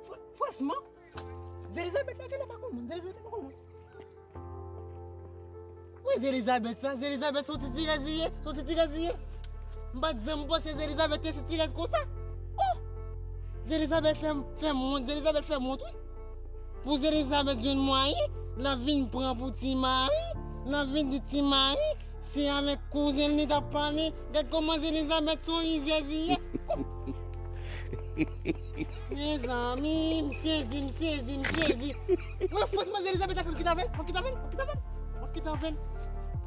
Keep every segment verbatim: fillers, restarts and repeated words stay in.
Fr- Franchman, Zelizabeth la genlè pa konn moun, Zelizabeth la pa konn moun. Wi, Zelizabeth sa, Zelizabeth se yon ti tirèz li ye, se yon ti tirèz li ye. M pa t janm panse Zelizabeth te si tirèz konsa. Oh! Zelizabeth fè, fè m wont, Zelizabeth fè m wont, wi. Pou Zelizabeth jwenn mwayen, l ap vin pran pou Ti Mari, l ap vin di Ti Mari, se avèk kouzen l li t ap pale. Gad kòman Zelizabeth se yon rizyèz li ye. Mezanmi, m sezi, m sezi, m sezi. Mwen franchman, Zelizabeth ap fè m kite avè l, mwen kite avè l, mwen kite avè l, mwen kite avè l.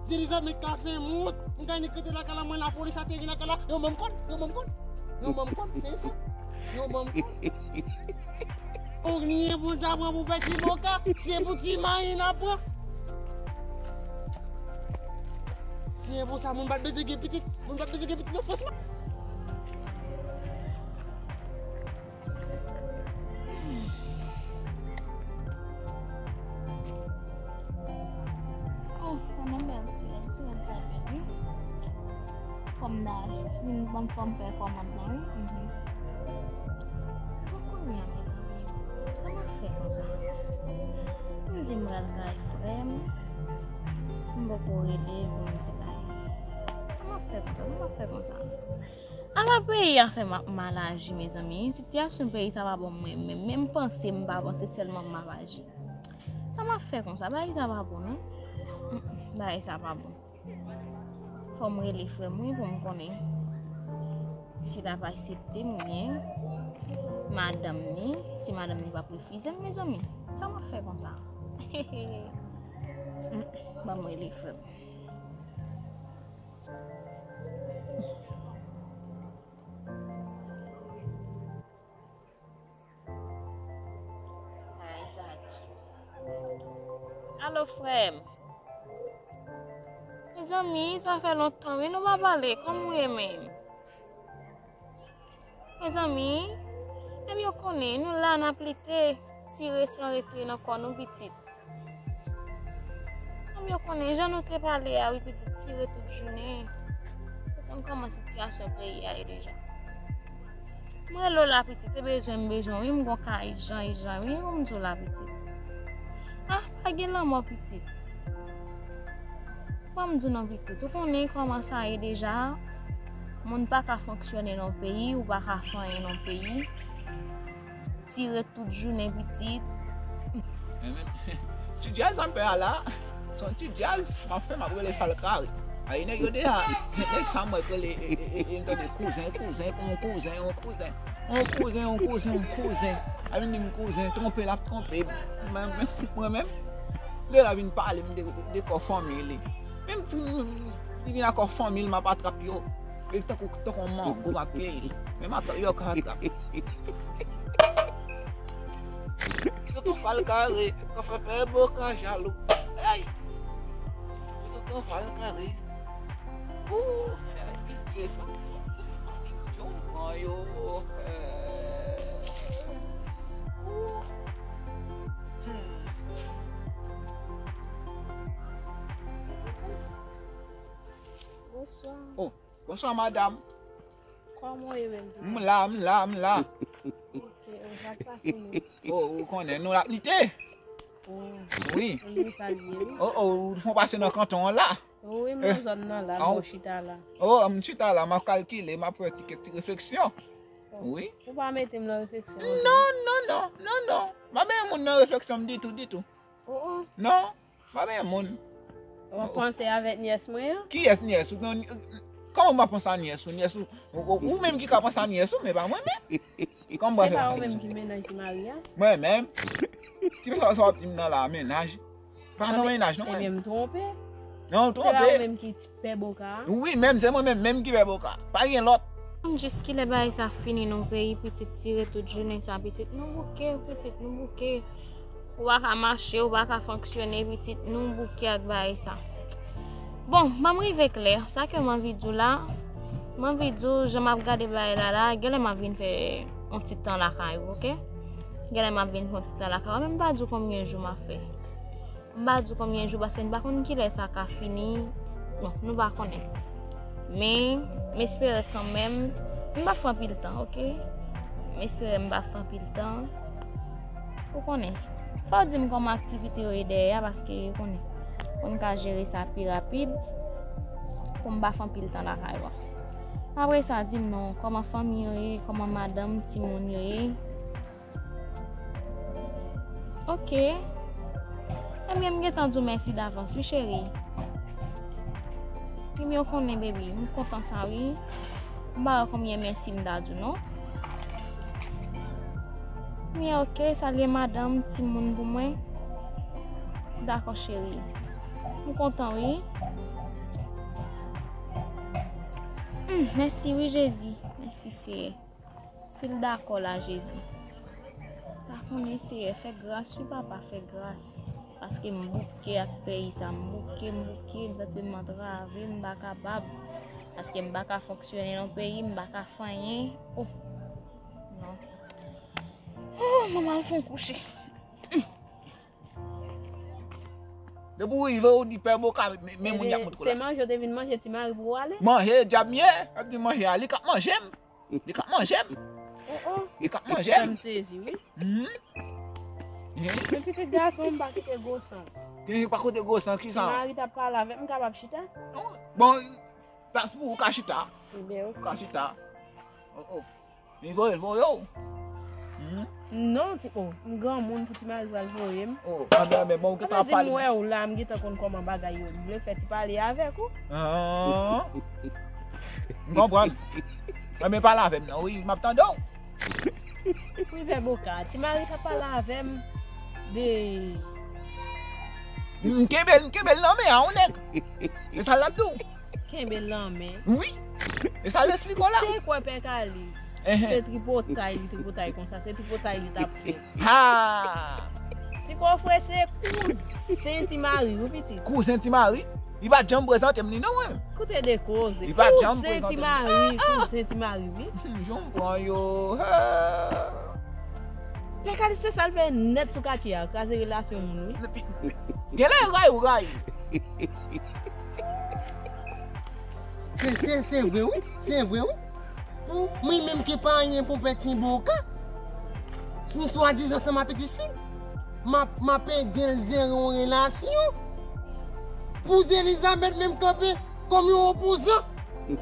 Zelizabeth ka fè m wont, m ka nik rete lakay la, mwen lapolis ateri lakay la, yo ban m kòd, yo ban m kòd, yo ban m kòd, se sa, yo ban m kòd. Ou gen pou ta pran pou pèsi boka, se pou Ti Mari n ap pran. Se pou sa, moun pa t bezwen gen pitit, moun pa t bezwen gen pitit, non, franchman. Oh, sa nan bèl ti rèd, ti rèd sa bèl, wi. Fò m ta vin ban m fò m fè kòmand lan, wi. Mhm. Bon, kounye a, mezanmi, sa m ap fè konsa? M di m pral kay frè m, m poko rele pou m di bagay. Sa m ap fè konsa? Sa m ap fè konsa? Ala peyi a fè m ap mal aji, mezanmi. Sitiyasyon peyi sa pa bon mwen menm. Men m panse, m pa panse, sèlman m ap aji. Sa m ap fè konsa? Bagay sa pa bon, non. Mm, mm, bagay sa pa bon. Fò m rele frè m, wi, pou m konnen si l ap aksepte m oubyen madanm ni, si madanm ni p ap refize m, mezanmi. Sa m ap fè konsa? Mm, ban m rele frè m. Ay, sa di. Alo, frè m. Mezanmi, sa fè lontan, wi, nou pa pale. Kòman w ye menm? Mezanmi, menm yo konnen, nou la n ap lite, tire san rete nan kò nou pitit. Menm yo konnen, jan nou te pale a, wi, pitit, tire tout jounen. Ou konn kòman sitiyasyon peyi a ye deja. M rele w la, pitit, e bezwen m bezwen w, wi, m gon kay jan e jan, wi, pou m di w la, pitit. Ah, pa gen lanmò, pitit. Ban m di w non, pitit, ou konnen kòman sa ye deja. Moun pa ka fonksyone nan peyi, ou pa ka fè anyen nan peyi. Tire tout jounen, pitit. Ti djaz anpè a la, se yon ti djaz m ap fè, m ap rele Falkari. Ay, nèg yo deja, nèg sa m wè k rele, e, e, e, e, m tande kouzen, kouzen, on kouzen, on kouzen. On kouzen, on kouzen, on kouzen. A vin di m kouzen, twonpe, l ap twonpe. Mwen, mwen, mwen menm, lè l a vin pale m de, de kò fanmi li. Menm ti, li vin ak kò fanmi l, m ap atrap yo. E tankou, tankou yon mango, m ap keyi. Men m atrap yo, ka atrap. Tonton Falkari, ka fè pè boka jalou. Ay! Tonton Falkari. Ooh, se sa. Jan w pran yo, eh. Ooh. Hmm. Bonswa. Oh, bonswa, madam. Kòman w ye menm? M la, m la, m la. Ok, ou ap pase menm. Oh, ou konnen, nou la, li te. Oh. Wi. Ou li salye, wi. Oh, oh, ou fon pase nan kanton an la. Wi, m nan zòn nan la, m bò chita la. Oh, m chita la, m ap kalkile, m ap fè ti kèk ti refleksyon. Oh. Wi. Ou pa mete m nan refleksyon. Non, non, non, non, non. M pa benyen moun nan refleksyon m ditou, ditou. Oh, oh. Non, m pa benyen moun. W ap panse avèk nyès mwen an? Kiyès nyès ou? Kòman m ap panse a nyès ou? Nyès ou, ou, ou, ou menm ki ka panse a nyès ou, men pa mwen menm. Kòman m pral fè sa? Se pa ou menm ki mennaj Ti Mari a? Mwen menm? Ki sa w ap di m nan la, mennaj? Pa nan mennaj, non, mwen. Ebyen, m twonpe. Non, w twonpe. Se pa ou menm ki pè boka a? Wi, menm, se mwen menm, menm ki pè boka. Pa gen lòt. Konn jis kilè bagay sa fini nan peyi, pitit, tire tout jounen sa, pitit. Nou bouke, pitit, nou bouke. Ou pa ka mache, ou pa ka fonksyone, pitit, nou bouke ak bagay sa. Bon, ban m rive klè, sa ke m anvi di w la, m anvi di w, jan m ap gade bagay la la, genlè m ap vin fè yon ti tan lakay ou, oke? Genlè m ap vin fè yon ti tan lakay ou, men m pa di w konbyen jou m ap fè. M pa di w konbyen jou, paske n pa konn kilè sa ka fini. Bon, nou pa konnen. Men, m espere kanmenm, m pa fè anpil tan, oke? M espere m pa fè anpil tan. Ou konnen, fò w di m kòman aktivite yo ye dèyè a, paske ou konnen, pou n ka jere sa pi rapid, pou m pa fè anpil tan lakay ou a. Apre sa, di m non, kòman fanmi yo ye, kòman madanm, timoun yo ye. Ok. Ebyen, m gentan di w mèsi davans, wi, cheri. Ebyen, w konnen, baby, m kontan sa, wi. M pa wè konbyen mèsi m ta di w, non. Ebyen, ok, salye madanm, timoun pou mwen. Dakò, cheri. M kontan, wi. Hmm, mèsi, wi, Jezi. Mèsi, Seyè. Si l dakò la, Jezi. Pa konnen, Seyè, fè gras, wi, papa, fè gras. Paske m bouke ak peyi sa, m bouke, m bouke, m santi m antrave, m pa kapab. Paske m pa ka fonksyone nan peyi, m pa ka fè anyen. Oh, non. Oh, m al fè yon kouche. Depi w rive, ou di pè boka, men, men moun y ap montre w la. Se manje w te vin manje, ti mari, pou w ale? Manje, dyab m ye, ap di manje a, li k ap manje m. Li k ap manje m. Oh, oh. Li k ap manje m. Sa m sezi, wi. Mhm. Mhm. Men pitit gason m pa kite gwo san. Ti pa kote gwo san, ki sa? Ti mari t ap pale avè m, m kapab chita? Non. Bon, plas pou ou ka chita. Ebyen, ok. Ou ka chita. Oh, oh. Li voye l voye w. Hmm? Non, ti, oh, m granmoun pou ti mari pral voye m. Oh, anben, anben, bon, ou gentan ap pale. Sa vle di m wè w la, m gentan konn kòman bagay yo. M vle fè ti pale avèk ou. Ah. M konprann. Anben, pale avè m non, wi, m ap tande w. Wi, pè boka, ti mari t ap pale avè m de... M kenbe l, m kenbe l nan men a, yon nèg. E sa l ap di w. Kenbe l nan men. Wi. E sa l esplike w la. Te kwè pè Kali. Ehe. Se tripotay li tripotay konsa, se tripotay li t ap fè. Ha! Ti kofre se kouzen ti mari, wi, pitit. Kouzen ti mari? Li pa t janm prezante m li non, mwen. Koute de koze. Li pa t janm prezante m. Kouzen ti mari, ah, ah, kouzen ti mari, wi. Hmm, jan m pran yo. Ha! Pè Kali, se sa l fè nèt sou katye a, kraze relasyon moun, wi. Epi, genlè ray ou ray. Se, se, se vre, wi. Se vre, wi. Pou mwen menm ki pa anyen pou pè Ti Boka. M swadizan se ma pitit fi. M ap, m ap ede l jere yon relasyon. Pou Elizabeth menm kanpe kòm yon opozan.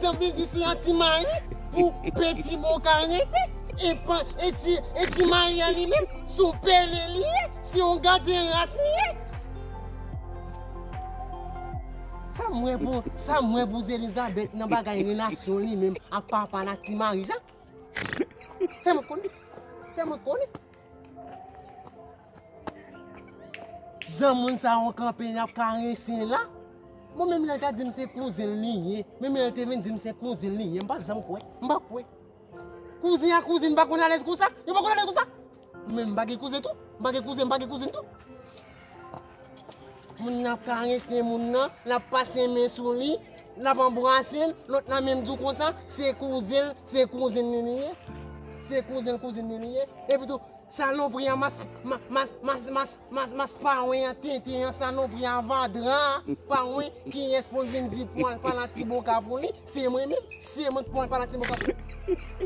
Sa vle di se a ti mari pou pè Ti Boka rete. E pa, e ti, e ti mari a li menm, se yon pèlen li ye, se yon gate ras li ye. Sa m wè pou, sa m wè pou Elizabeth nan bagay relasyon li menm ak papa l ak ti mari sa. Se mwen konnen. Se mwen konnen. Jan moun sa yo kanpe, y ap karese la. Bon, menm lè l ta di m se kouzen l li ye, menm lè l te vin di m se kouzen l li ye, m pa t janm kwè. M pa kwè. Kouzen ak kouzin pa konn alèz konsa? Yo pa konn alèz konsa? Mwen menm, m pa gen kouzen tou? M pa gen kouzen, m pa gen kouzin tou? Moun nan ap karese moun nan, l ap pase men sou li, l ap anbrase l, lòt la menm di w konsa, se kouzen l, se kouzin li li ye. Se kouzen l, kouzin li li ye. Epi tou, salopri an, mas, ma-, mas, mas, mas, mas, mas pawen an, tenten an, salopri an, avadra a, pawen, kiyès pou l vin di pou al pale a Ti Boka pou li? Se mwen menm, se mwen ki pou al pale a Ti Boka pou li.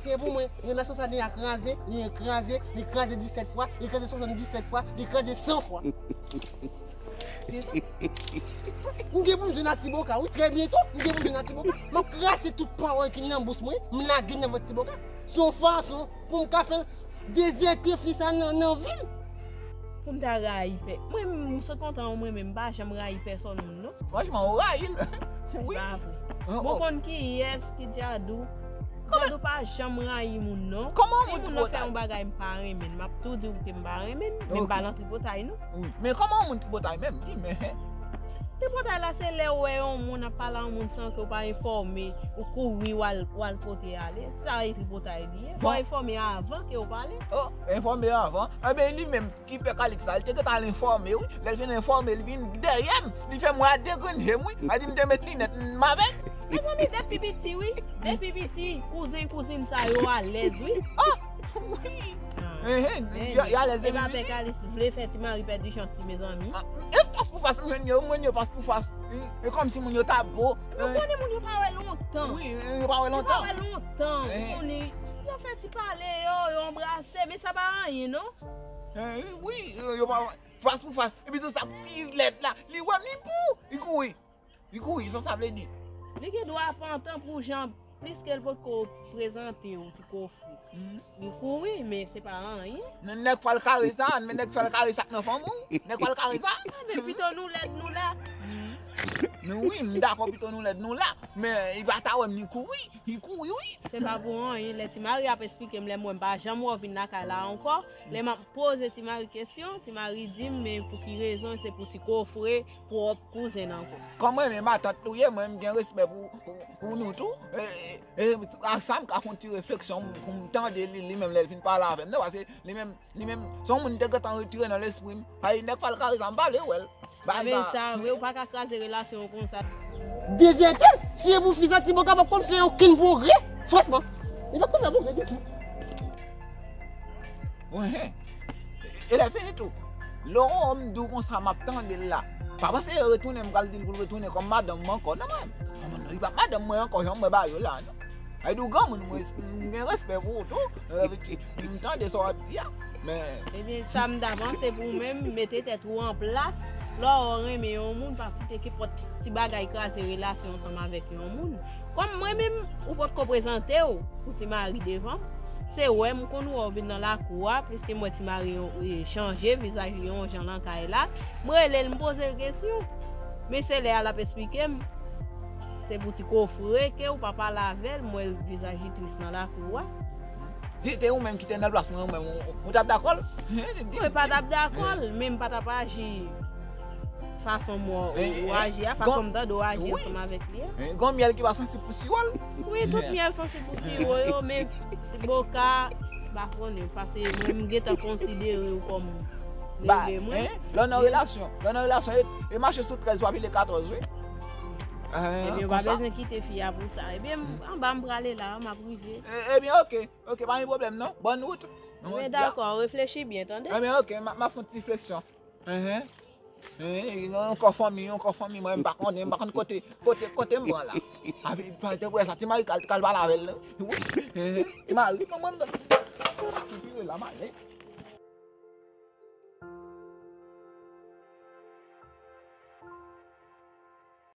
Se pou mwen, relasyon sa deja kraze, li kraze, li kraze disèt fwa, li kraze swasanndisèt fwa, li kraze san fwa. Se sa. M gen pou m jwenn a Ti Boka, wi, trè byento, m gen pou m jwenn a Ti Boka. M ap kraze tout pawòl ki nan bouch mwen, m lage nan vant Ti Boka. Se yon fason pou m ka fè l dezète fi sa nan, nan vi l. Pou m ta rayi pè. Mwen, m sot kontan ou mwen menm, m pa janm rayi pèsòn moun, non. Franchman, ou rayi l. Wi. Pa vre. Oh, oh. Mwen konn kiyès ki Djadou. Kòman? Djadou pa janm rayi moun, non. Kòman yon moun tripotay? Si moun nan fè yon bagay m pa renmen l, m ap tou di w ke m pa renmen l, men m pa nan tripotay, non. Wi. Men kòman yon moun tripotay menm? Di men. Tripotay la, se lè w wè yon moun ap pale a yon moun san ke w pa enfòme, ou kouri, w al, w al pote ale. Sa e tripotay li ye. Fò enfòme avan ke w pale. Oh, enfòme avan. Enben, li menm, ki pè Kalix la, li te gentan al enfòme, wi. Lè l fin enfòme, li vin dèyè m. Li fè m wè a de grenn je m, wi. A di m te met linèt, m avè l. Mezanmi, depi piti, wi. Depi piti, kouzen, kouzin sa yo alèz, wi. Oh, wi. Ah, Enhen, y alèz epi piti. Pè Kalis vle fè Ti Mari pèdi chans li, mezanmi. E fas pou fas, m jwenn yo, m jwenn yo fas pou fas. E kòmsi moun yo ta bo. Nou konnen moun yo pa wè lontan. Wi, yo pa wè lontan. Yo pa wè lontan. Ou konnen, yo fè ti pale, yo, yo anbrase, men sa pa anyen, non. Wi, yo pa wè fas pou fas. Epi tou sa pi lèd la, li wè m, li pou, li kouri. Li kouri, sa sa vle di? Li gen dwa pantan pou jan plis ke l potko prezante w ti kofre. Li kouri, men se pa anyen. Nèg pral kare sa, men nèg pral kare sa k nan fanm ou. Nèg pral kare sa. Men pito nou lèd nou la. Nou wi, m dakò pito nou lèd nou la. Men li pa ta wè m li kouri, li kouri wi. Se pa pou anyen, lè Ti Mari ap esplike m, lè m wè m pa janm wè w vin lakay la ankò, lè m ap poze Ti Mari kesyon, Ti Mari di m, men pou ki rezon se pou ti kofre, pwòp kouzen ankò. Kòm mwen menm matant li ye, mwen m gen respè pou, pou, pou nou tou. E, e, e, a sa m ka fè yon ti refleksyon pou m tande li, li menm lè l fin pale avè m non, paske li menm, li menm, se yon moun m te gentan retire nan lespri m. Ay, nèg pral kare sa, m pa vle wè l. Bagay sa vre, ou pa ka kraze relasyon w konsa. Dezète, si e pou fi sa, Ti Boka p ap konn fè okenn pwogrè, fransman. Li p ap konn fè pwogrè ditou. Wi, e lè fini tou. Lè w m di w konsa, m ap tande l la. Pa panse retounen, m pral di l pou l retounen kòm madanm mwen ankò. Non, mwen, non, non, li pa madanm mwen ankò, jan mwen ba yo la, non. Ay di w granmoun, mwen, m gen respè pou ou tou. M tande sa w ap di a. Men. Ebyen, sa m ta panse pou ou menm, mete tèt ou an plas. Lè w renmen yon moun, pa koute kenpòt ti bagay kraze relasyon ansanm avèk yon moun. Kòm mwen menm, ou potko prezante w pou Ti Mari devan m. Se wè m konn wè w vin nan lakou a, pliske m wè Ti Mari yon, e, chanje vizaj li yon jan nan kay la. M rele l, m poze l kesyon. Men se lè a l ap esplike m. Se pou ti kofre ke ou pa pale avè l, m wè vizaj li tris nan lakou a. Te, te ou menm ki te nan plas mwen, ou menm, ou, ou t ap dakò l? Mwen pa t ap dakò l, men m pa t ap aji fason m wè ou aji a, fason m tande w aji ansanm avèk li a. Gen yon myèl ki pa sansib pou siwo l. Wi, tout myèl sansib pou siwo yo, men Ti Boka, m pa konnen, paske mwen, m gentan konsidere w kòm neve mwen. Lè w nan relasyon, lè w nan relasyon, e, e mache sou trèz, w ap pile katòz, wi. Ebyen, ou pa bezwen kite fi a pou sa. Ebyen, anba m prale la, m ap rive. Ebyen, oke, oke, pa gen pwoblèm, non. Bòn wout. Men dakò, reflechi byen, tande? Ebyen, oke, m ap, m ap fè yon ti refleksyon. Enhen. Enhen, yon kò fanmi, yon kò fanmi, mwen, m pa konnen, m pa konn kote, kote, kote m pran la. Avè, pa te wè sa, Ti Mari kal, kal pale avè l, non. Wi, enhen, Ti Mari, kòman m ki pire la, m ale.